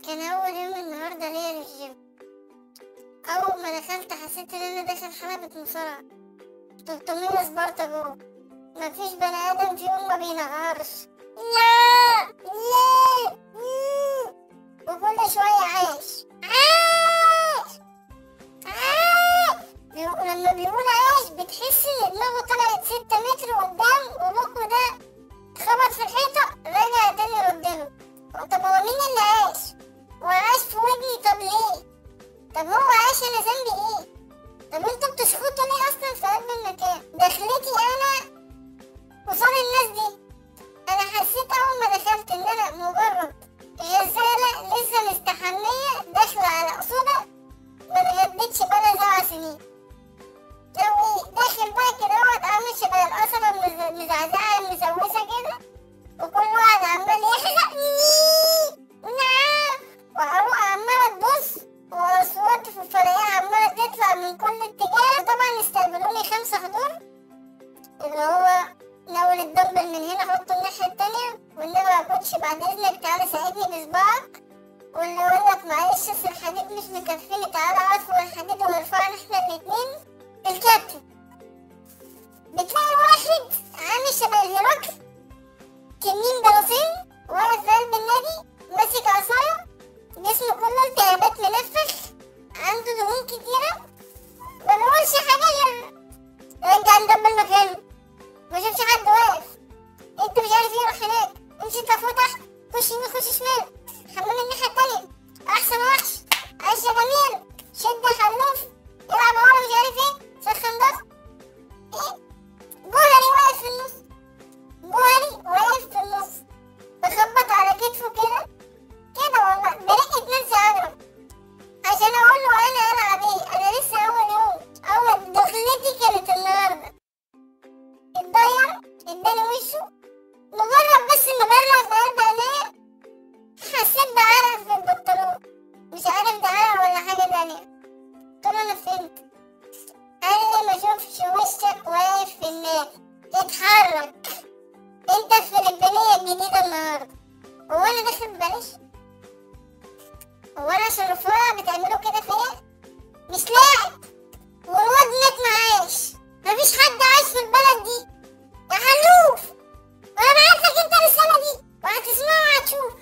كان أول يوم النهاردة ليا للجيم. أول ما دخلت حسيت إن أنا داخل حلبة مصارعة، 300 سبارتا جوه، مفيش بني آدم فيهم ما بينهارش، لا لا، وكل شوية عايش عايش عايش. لما بيقول عايش بتحس إن دماغه طلعت 6 متر قدام وبقه ده اتخبط في الحيطة رجع تاني ردله. طب هو مين اللي عايش؟ وعاش في ودني، طب ليه؟ طب هو عاش انا ذنبي ايه؟ طب انتوا بتشخطوا ليه اصلا في قلب المكان؟ دخلتي انا قصاد الناس دي، انا حسيت اول ما دخلت ان انا مجرد غزالة لسه مستحمية داخلة على قصودة ما اتغدتش بقالها 7 سنين. لو ايه داخل بقى كده اهوت عامل شبه القصبة المزعزعة المسوسة كده، وكل واحد عمال يحزق نعم، وعروق عمالة تبص، وأصوات فلفلية عمالة تطلع من كل اتجاه. طبعا استقبلوني 5 حضور، اللي هو ناول الدمبل من هنا حطه الناحية التانية، والنبي يا كوتش بعد إذنك تعالى ساعدني بصباعك، واللي يقولك معلش أصل الحديد مش مكفيني تعالى اقعد فوق الحديد وارفعنا احنا الاتنين. الكابتن بتلاقي واحد عامل شبه الهيراكل، تنين براسين، واقف في قلب النادي ماسك عصاية، جسمه كله التهابات منفخ، عنده دهون كتيرة، ما بيقولش حاجة غير رجع ندبل مكانه، ما شافش حد واقف، انت مش عارف ايه، روح هناك، امشي اطلع فوق تحت، خش يمين خش شمال، حمام الناحية التانية، أحسن وحش، عيش يا جميل، شد حلوف، العب ورا مش عارف ايه، سخن ضغط، ايه؟ جوهري واقف في النص، جوهري واقف في النص، بخبط على كتفه كده كده والله برقة نانسي عجرم عشان اقول له انا العب ايه، انا لسه اول يوم، اول دخلتي كانت النهارده. اتضير اداني وشه، مجرد بس ما برق في قلب عينيا حسيت بعرق في البنطلون، مش عارف ده عرق ولا حاجة تانية. قلت له انا فهمت. قال لي ما اشوفش وشك واقف في النادي، اتحرك، انت الفلبينية الجديدة النهارده. هو انا داخل ببلاش؟ هو انا عشان رفيع بتعملوا كده فيا؟ مش لاعب، والواد مات معاش، مفيش حد عايش في البلد دي يا حلوف، وانا بعتلك انت الرسالة دي وهتسمعها وهتشوف.